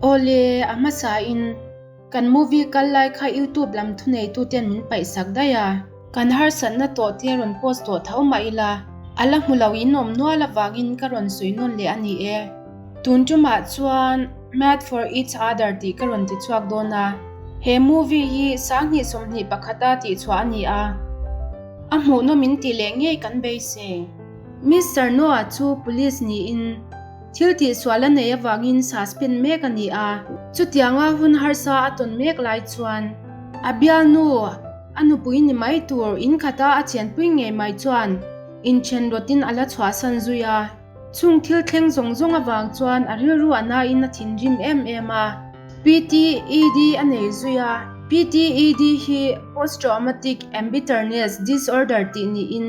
Awle, a hmasain kan movie kal lai kha youtube lam thuneituten min paihsak daih a, kan harsatna tawh te rawn post tawh tho mah ila, a la hmu lo in awm nual avangin ka rawn sawi nawn leh a ni e. Tun tumah chuan Mad for each other tih ka rawn ti chhuak dawn a, he movie hi sanghnih 21 a tihchhuah a ni a, a hmuhnawm in tih leh ngei kan beisei. Mister Noah chu police niin, Thil tihsual a nei avangin suspend mek a ni a, chutianga hun harsa a tawn mek lai chuan a bialnu, a nupui ni mai tur in khata a chenpui ngei mai chuan inthen rawtin a la chhuahsan zui a. Chung thil thleng zawng zawng avang chuan a rilru a nain a thinrim em em a. PTED a nei zui a, PTED hi Post Traumatic Embitterness Disorder tih niin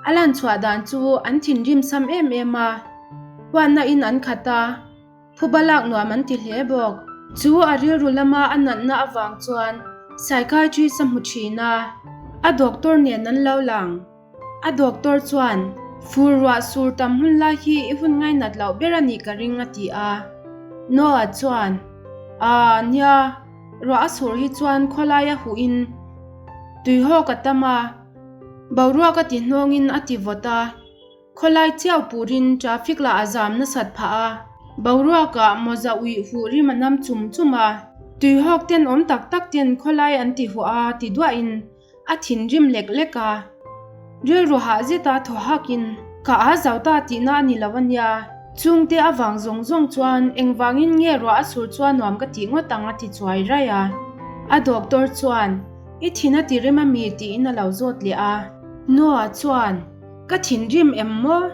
A lan chhuah dan chu an thinrim sam em em a, huatna in an khat a, phuba lak nuam an ti hle bawk. Chu a rilru lama a natna avang chuan psychiatrist a hmu thin a, a doctor nen an lo lang. A doctor chuan, Fur ruah sur tam hun lai hi i hun ngainat loh ber a nih ka ring a ti a. Noah chuan, Aa nia, ruah a sur hi chuan khawlai a huh in tuihawk a tam a, Boruak a ti hnawngin a ti vawt a, khawlai chiau purin traffic lah a zam nasat phah a, boruakah mawza uih huh rim a nam chum chum a, tuihawk ten awm tak tak ten khawlai an ti huah a ti duahin a thinrim lek lek a, rilru hah zeta thaw hakin ka a zau ta tihna a ni lo a nia, chungte avang zawng zawng chuan engvangin nge ruah a sur chuan nuam ka tih ngawt ang a ti chuai raih a, a doctor chuan. I thin a ti rem a mi tiin a lo zawt leh a. Noah chuan, Ka thinrim em maw?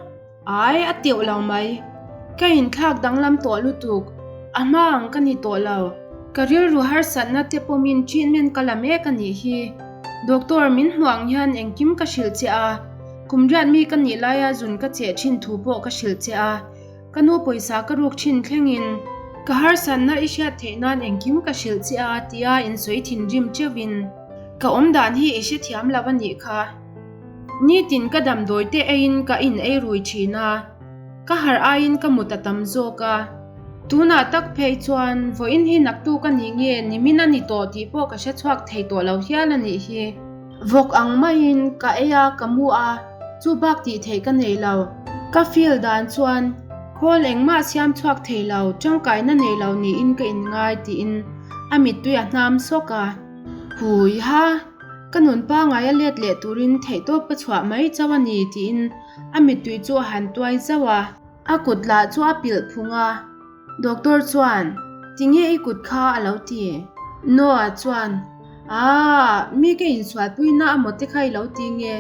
Ai, a teuh lo mai. Ka inthlak danglam tawh lutuk. A hma ang ka ni tawh lo. Ka rilru harsatna te pawmin treatment ka la mek a nih hi. Doctor, min hmuh ang hian engkim ka hrilh che a. Kum riat mi ka nih laia zun ka cheh thin thu pawh ka hrilh che a. Ka nu pawisa ka ruk thin thlengin ka harsatna i hriat theih nan engkim ka hrilh che a tia insawi thinrim teuhin ka awm dan hi i hrethiam lo a nih kha. Nitin ka damdawi te eiin ka in ei rui thin a, ka harh aiin ka mut a tam zawk a. Tunah tak phei chuan vawiin hi naktuk a nih nge nimin a ni tawh tih pawh ka hrechhuak thei tawh lo hial a nih hi. Vawk ang maiin ka ei a, ka mu a, chu bak tih theih ka nei lo. Ka feel dan chuan khawl engmah siam chhuak thei lo, tangkaina nei lo niin ka inngai tiin a mittui a hnam sawk a. Hui ha, ka nun pangai a let leh turin theihtawp ka chhuah mai chauh a ni tiin a mittui chu a han tuai zauh a. A kut lah chu a pilh phung a. Doctor chuan, Tinge i kut kha a lo ti? Noah chuan, Aaa, mi ka insualpuina a maw te kha i lo ti nge?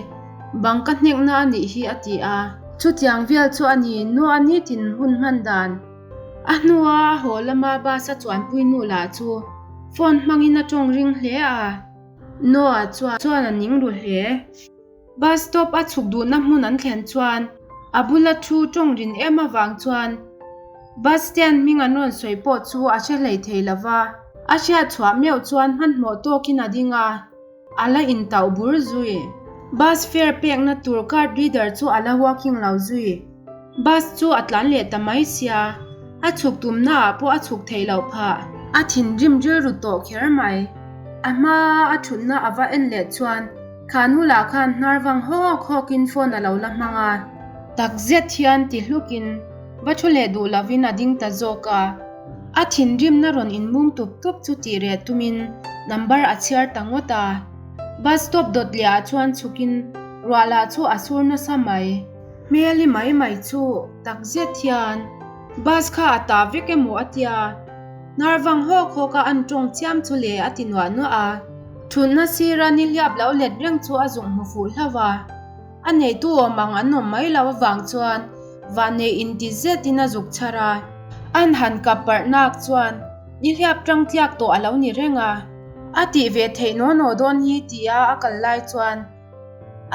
Bang ka hnekna a nih hi a ti a. Chutiang vel chu a ni, Noah nitin hun hman dan. A hnua a haw lama bus a chuanpui nu lah chu phone hmangin a tawng ring hle a. Noah chuan a ning ru hle. Bus stop a chhuk duhna hmun an thlen chuan a bula thu tawng rin em avang chuan bus stand hming an rawn sawi pawh chu a hre hlei thei lo va. A hriat chhuah meuh chuan hmanhmawh tawkin a ding a, a la intauh bur zui. Bus fare pekna tur card reader chu a la working lo zui. Bus chu a tlan leh ta mai sia, a chhuk tumna ah pawh a chhuk theih loh phah. A thinrim rilru tawh kher mai. A hma a thutna a va en leh chuan kha nu lah khan hnar vang hawk hawk in phone a lo la hmang a. Tak zet hian ti hluk in va thu leh duh lo in a ding ta zawk a. A thinrimna rawn in mung tup tup chu tih reh tum in number a chhiar ta ngawt a. Bus stop dawt leh ah chuan chhuk in ruah lah chu a sur nasa mai. Hmeli mai mai chu tak zet hian bus kha a ta vek emaw a tia, hnar vang hawk hawk a an tawng chiam chu le a ti nuah nuah a. Thutna sira nihliap lo let reng chu a zuk hmu fuh hlauh a, a neitu awm ang an awm mai lo avang chuan vahneih inti zetin a zuk chhar a. An han kap parh nak chuan nihliap tang tliak tawh a lo ni reng a, a tih ve theih naw naw dawn hi tia a kal lai chuan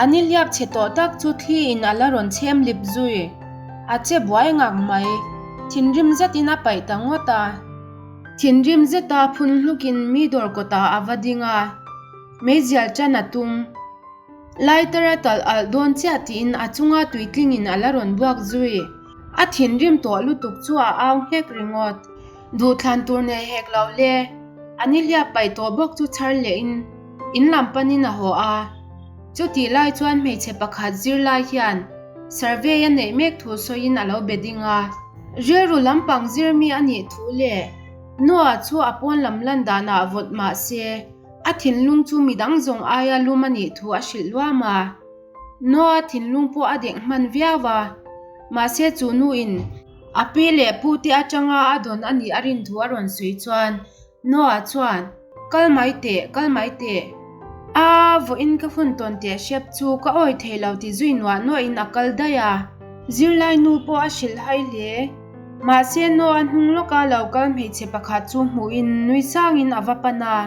A nihliap chhe tawh tak chu thli in a la rawn chhem lip zui. A che buai ngak mai. Thinrim zetin a paih ta ngawt a. Thinrim zeta phun hlukin mi dawr kawtah a va ding a, meizial tan a tum. Lighter a talh alh dawn chiah tiin a chunga tuitlingin a la rawn buak zui. A thinrim tawh lutuk chu a au nghek ringawt. Duhthlan tur nei hek lo le, a nihliap paih tawh bawk chu chhar lehin in lam panin a haw a. Chutih lai chuan hmeichhe pakhat zirlai hian survey a neih mek thu sawiin a lo be ding a. Rilru lampang zir mi a nih thu leh Noah chu a pawn lam lan danah vawt mah se a thinlung chu midang zawng aia lum a nih thu a hrilh luam a. Noah thinlung pawh a dek hman viau a, mahse chu nuin a pi leh pu te atanga a dawn a nih a rin thu a rawn sawi chuan Noah chuan, Kal mai teh, kal mai teh. A, vawiin ka hun tawn teh hrep chu ka awi thei lo ti zui nuah nuahin a kal daih a. Zirlai nu pawh a hrilh hai hle. Mahse Noah hnung lawka lo kal hmeichhe pakhat chu hmuhin nui sangin a va pan a.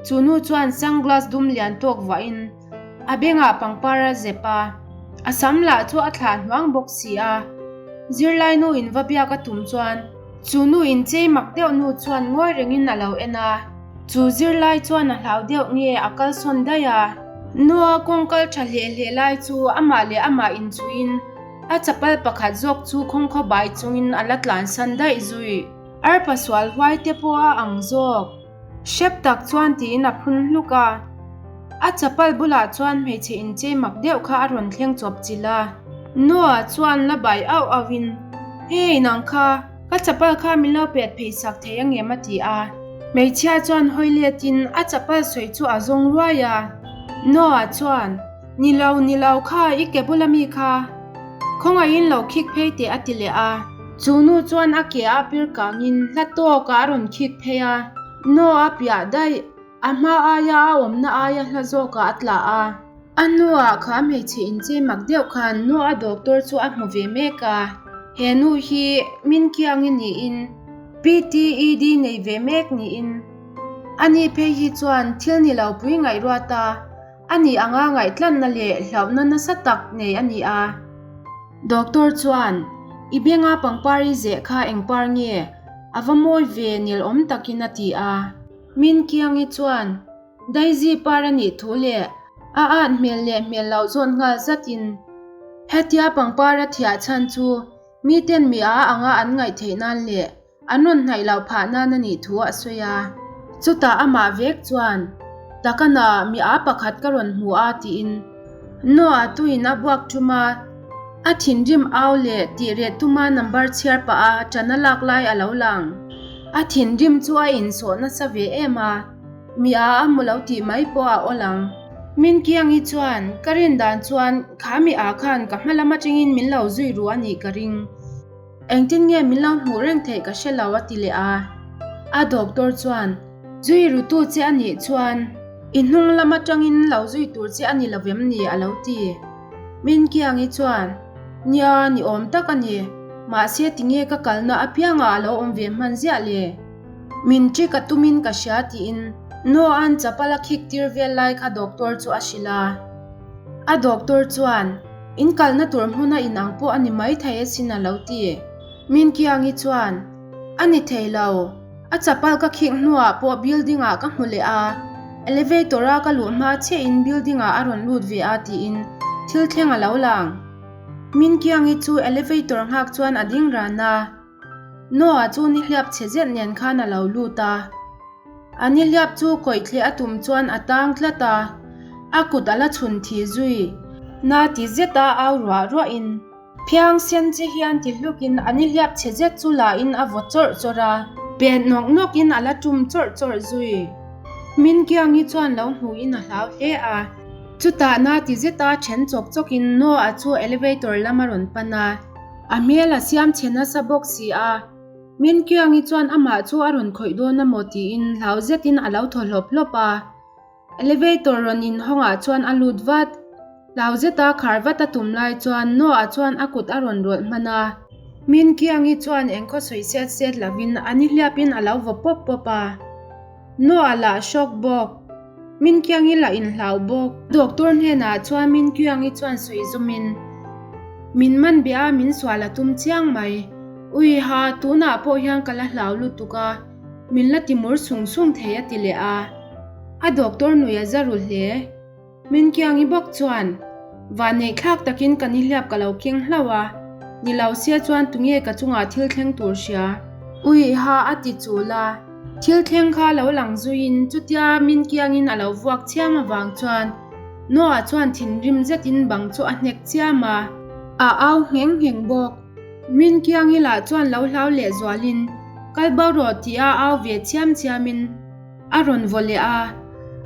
Chu nu chuan sunglass dum lian tawk vuahin A bengah pangpar a zep a, a sam lah chu a thlah hnuang bawk si a. Zirlai nu in va biak a tum chuan chu nu in chei mak deuh nu chuan ngawi rengin a lo en a. Chu zirlai chuan a hlau deuh nge a kalsawn daih a. Nua kawng kal tha hleh hleh lai chu amah leh amah inchhuiin a chapal pakhat zawk chu khawngkhaw bai chungin a la tlansan daih zui. Arpa sual huai te pawh a ang zawk. Hrep tak chuan tiin a phun hluk a. A chapal bulah chuan hmeichhe inchei mak deuh kha a rawn thleng chawp chilh a. Noah chuan la bai auh auhin, Hey nang kha, ka chapal kha min lo pet phei sak thei angem a ti a. Hmeichhia chuan hawi letin a chapal sawi chu a zawng ruai a. Noah chuan, Ni lo, ni lo kha, i ke bula mi kha. Khawngaihin lo khik phei teh a ti leh a. Chu nu chuan a ke a pir kangin hla tawkah a rawn khik phei a. Noah a piah daih, a hma aia a awmna aia hla zawkah a tla a. A hnuah kha hmeichhe inchei mak deuh khan Noah doctor chu a hmu ve mek a. He nu hi min kiangi niin PTED nei ve mek niin ani phei hi chuan thil ni lo pui ngaihruat a. A nih anga ngaihtlanna leh hlauhna nasa tak nei a ni a. Doctor chuan, I benga pangpar i zeh kha eng par nge? A va mawi ve nil awm takin a ti a. Min Kiangi chuan, Daisy par a nih thu leh a at hmel leh hmel loh zawn nghal zatin, Hetia pangpar a thiah chhan chu miten mi a anga an ngaih theih nan leh An rawn hnaih loh phah nan a nih thu a sawi a. Chutah amah vek chuan, Takana, mi a pakhat ka rawn hmu a tiin Noah tuin a buak tum a, a thinrim au leh tih reh tuma number chhiar pah a ṭan a lak lai a lo lang. A thinrim chu a insawh nasa ve em a, mi a a hmu lo tih mai pawh a awl ang. Min Kiangi chuan, Ka rin dan chuan kha mi a khan ka hma lam atangin min lo zui ru a nih ka ring. Engtin nge min lo hmuh reng theih ka hre lo a ti leh a. A doctor chuan, Zui rutu che a nih chuan i hnung lam atangin lo zui tur che a ni lo vem ni a lo ti. Min Kiangi chuan, Nia, ni awm tak a ni. Mahse tinge ka kalna apiangah a lo awm ve hman ziah le? Min ṭi ka tumin ka hria tiin Noah-a'n chapal a khik tir vel lai kha doctor chu a hrilh a. A doctor chuan, In kalna tur hmuna inang pawh a ni mai thei asin a lo ti. Min Kiangi chuan, A ni thei lo. A chapal ka khik hnuah pawh building ah ka hmu leh a, elevator a ka luh hma chiahin building ah a rawn lut ve a tiin thil thleng a lo lang. Min Kiangi chu elevator nghak chuan a ding ran a. Noah chu nihliap chhe zet nen khan a lo lut a. A nihliap chu kawih thleh a tum chuan a tang tlat a, a kut a la chhun thi zui. Na ti zet a au ruah ruah in phiang sen che hian ti hluk in a nihliap chhe zet chu la in a vaw chawrh chawrh a. Pet nawk nawk in a la tum chawrh chawrh zui. Min Kiangi chuan lo hmuh in a hlau hle a. Chutah na ti zet a then chawk chawk in Noah chu elevator lam a rawn pan a. A hmel a siam chhe nasa bawk si a, Min Kiangi chuan amah chu a rawn khawih dawn amaw tiin hlau zetin a lo thaw hlawp hlawp a. Elevator rawn inhawngah chuan a lut vat. Hlau zeta khar vat a tum lai chuan Noah chuan a kut a rawn rawlh hman a. Min Kiangi chuan engkhaw sawi set set lovin a nihliapin a lo vaw pawp pawp a. Noah lah hrawk bawk. Min Kiangi lah inhlau bawk. Doctor hnenah chuan Min Kiangi chuan sawi zawmin, Min man bia a, min sual a tum chiang mai. Ui ha, tunah pawh hian ka la hlau lutuk a, min la ti mur sung sung thei a ti leh a. A doctor nui a za ru hle. Min Kiangi bawk chuan, Vanneih thlak takin ka nihliap ka lo keng hlauh a, ni lo sia chuan tunge ka chungah thil thleng tur hria? Ui ha a ti chul a. Thil thleng kha lo lang zuiin chutia min kiangin a lo vuak chiam avang chuan Noah chuan thinrim zetin bang chu a hnek chiam a. A au ngheng ngheng bawk. Min kiangi lah chuan lo hlau leh zualin kal bo rawh tia au ve chiam chiamin a rawn vaw leh a,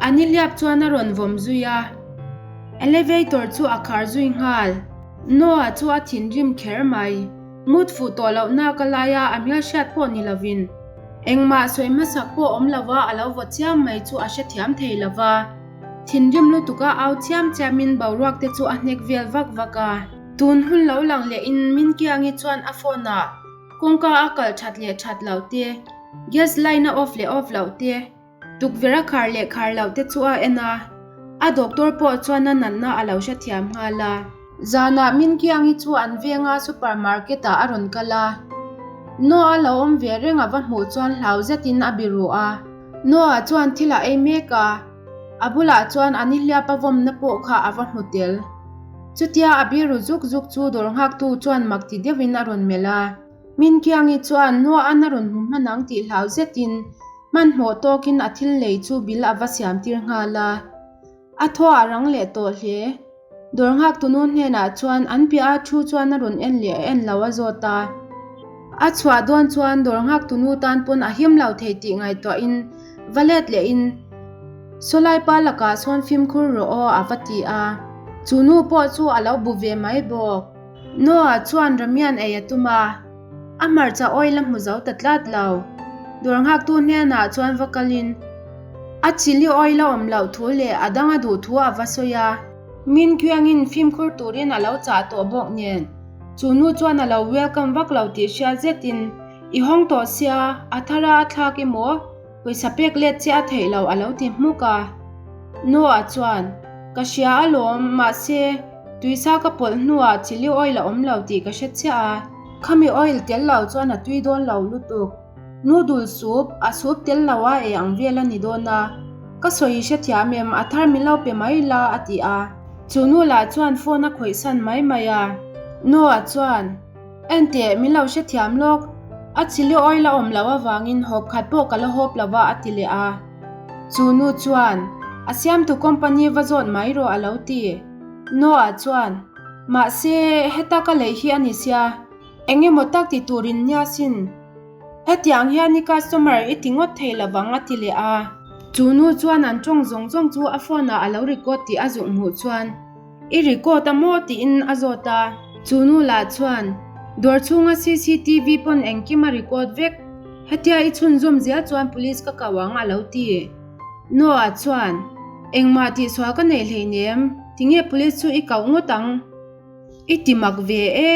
a nihliap chuan a rawn vawm zui a. Elevator chu a khar zui nghal. Noah chu a thinrim kher mai. Mut fuh tawh loh nak a laia a hmel hriat pawh ni lovin engmah sawi hmasak pawh awm lova a lo vaw chiam mai chu a hrethiam thei lova. Thinrim lutuka au chiam chiamin boruak te chu a hnek vel vak vak a. Tun hun lo lang lehin Minkiangi chuan a phone ah kawngka a kalh that leh that loh te, gas line a off leh off loh te, Tukverh a khar leh khar loh te chu a en a, a doctor pawh chuan a natna a lo hrethiam nghal a. Zanah Minkiangi chu an venga super market ah a rawn kal a, Noah lo awm ve reng a va hmuh chuan hlau zetin a biru a. Noah chuan thil a ei mek a, a bulah chuan a nihliap a vawmna pawh kha a va hmu tel. Chutia a biru zuk zuk chu dawr nghaktu chuan mak ti deuhin a rawn melh a. Minkiangi chuan Noah-an a rawn hmu hman ang tih hlau zetin Hmanhmawh tawkin a thil lei chu bill a va siam tir nghal a, a thaw a rang leh tawh hle. Dawr nghaktunu hnenah chuan an piah a thu chuan a rawn en leh en lo a zawt a. A chhuah dawn chuan dawr nghaktunu tan pawn a him lo thei tih ngaihtuahin va let lehin Sawlai pa lakah sawn fimkhur rawh aw a va ti a. Chu nu pawh chu a lo bu ve mai bawk. Noah chuan Ramian ei a tum a. A hmarcha oil a hmu zo ta tlat lo. Dawr nghaktu hnenah chuan va kalin a chilli oil a awm loh thu leh a dang a duh thu a va sawi a. Min Kyung-in fimkhur turin a lo chah tawh bawk nen chu nu chuan a lo welcome vak lo tih hriat zetin I hawng tawh sia, a thara a thlak emaw pawisa pek let che a theih loh a lo ti hmuk a. Noah chuan, Ka hria alawm, mahse, tuisa ka pawlh hnuah chilli oil a awm lo tih ka hre chiah a. Khami oil tel lo chuan a tui dawn lo lutuk. Noodle soup, a soup tel lo a ei ang vel a ni dawn a. Ka sawi hrethiam em, a thar min lo pe mai la a ti a. Chu nu lah chuan phone a khawih san mai mai a. Noah chuan, Enteh, min lo hrethiam lawk. A chilli oil a awm loh avangin hawp khat pawh ka la hawp lo va a ti leh a. Chu nu chuan, A siamtu company va zawt mai rawh a lo ti. Noah chuan, Mahse, heta ka lei hi a ni sia, eng emaw tak ti turin nia sin. Hetiang hian i customer i ti ngawt thei lovang a ti leh a. Chu nu chuan an tawng zawng zawng chu a phone ah a lo record tih a zuk hmuh chuan, I record a maw? tiin a zawt a. Chu nu lah chuan, Dawr chhunga cctv pawn engkim a record vek. Hetia i chhunzawm zel chuan police ka kau ang a lo ti. Noah chuan, Engmah tihsual ka neih hleinem, tinge police chu i kauh ngawt ang? I ti mak ve e,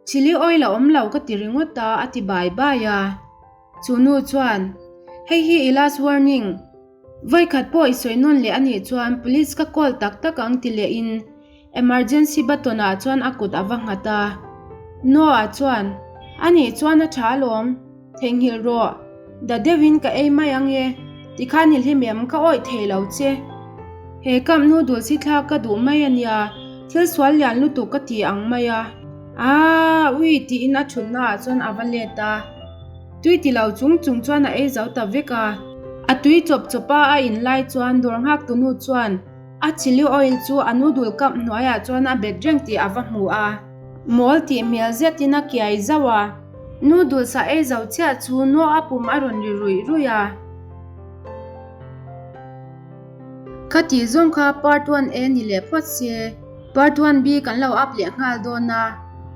chilli oil a awm lo ka ti ringawt a a ti bai bai a. Chu nu chuan, Hei hi i last warning. Vawikhat pawh i sawi nawn leh a nih chuan police ka call tak tak ang ti leh in emergency button ah chuan a kut a va nghat a. Noah chuan, A nih chuan a tha alawm, theihnghilh rawh, da deuh in ka ei mai ang e, tikhan i hlim em ka awih thei lo che. He cup noodles hi thlak ka duh mai a nia, thil sual lian lutuk ka ti ang mai a. Aaa ui tiin a thutna ah chuan a va let a. Tui ti lo chung chung chuan a ei zo ta vek a. A tui chawp chawp a a in lai chuan dawr nghak tu nu chuan a chilli oil chu a noodle cup hnuaiah chuan a bet reng tih a va hmu a. Mawl tih hmel zetin a kiai zauh a. Noodles a ei zo chiah chu no a pum a rawn ri ruih ruih a. Ka tih zawng kha part 1A ni leh phawt se, part 1B kan lo up leh nghal dawn a,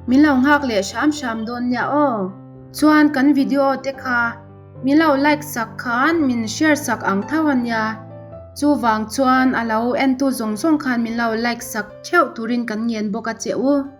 min lo nghak leh hram hram dawn nia aw. Chuan kan video te kha min lo like sak khan min share sak ang tho a nia, chuvang chuan a lo entu zawng zawng khan min lo like sak theuh turin kan ngen bawk a che u.